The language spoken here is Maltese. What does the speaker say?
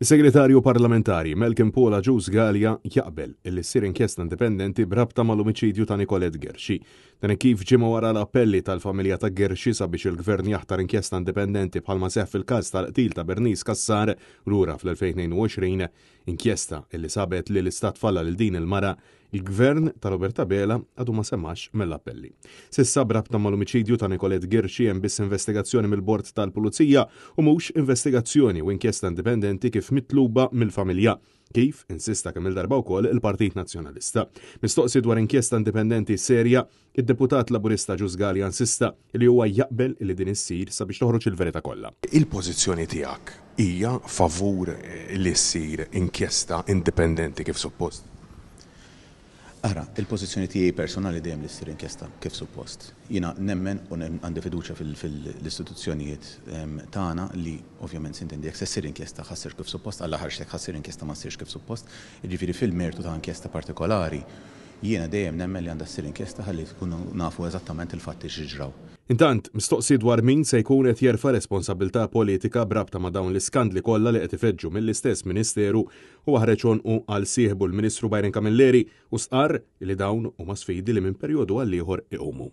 Is-Segretarju Parlamentari Malcolm Paul Agius Galea jaqbel illi ssir inkjesta indipendenti b'rabta mal-omiċidju ta' Nicolette Gherxi. Dan hekk kif ġimgħa wara l-appelli tal-familja ta' Gherxi sabiex il-Gvern jaħtar inkjesta indipendenti bħalma seħħ fil-każ tal-qtil ta' Bernice Cassar lura fl-2022, inkjesta illi sabet li l-Istat falla lil din il-mara, il-Gvern ta' Robert Abela għadu ma semax mill-appelli. S'issa b'rabta mal-omiċidju ta' Nicolette Ghirxi hemm biss investigazzjoni mill-Bord tal-Pulizija u mhux investigazzjoni u inkjesta indipendenti kif mitluba mill-familja, kif insista kemm-il darba wkoll il-Partit Nazzjonalista. Mistoqsi dwar inkjesta indipendenti serja, id-Deputat Laburista Ġuż Galea insista li huwa jaqbel li din issir sabiex toħroġ il-verità kollha. Il-pożizzjoni tiegħek hija favur li ssir inkjesta indipendenti kif suppost? Ara, il-pożizzjoni tiegħi personali dejjem li ssir inkjesta kif suppost. Jiena nemmen u għandi fiduċja fil-istituzzjonijiet tagħna li ovvjament sintendi jekk se ssir inkjesta ħa ssir kif suppost, Alla ħares jekk ħa ssir inkjesta ma ssirx kif suppost. Jiġifieri fil-mertu ta' inkjesta partikolari, jiena dejjem nemmen li għandha ssir inkjesta ħalli nkunu nafu eżattament il-fatti x'ġraw. Intant, mistoqsi dwar min se jkun qed jerfa' responsabbiltà politika b'rabta ma' dawn l-iskandli kollha li qed ifeġġu mill-istess Ministeru, Huwa ħareġ għonqu għal sieħbu l-Ministru Byron Camilleri u stqarr li dawn huma sfidi li minn perjodu għall-ieħor iqumu.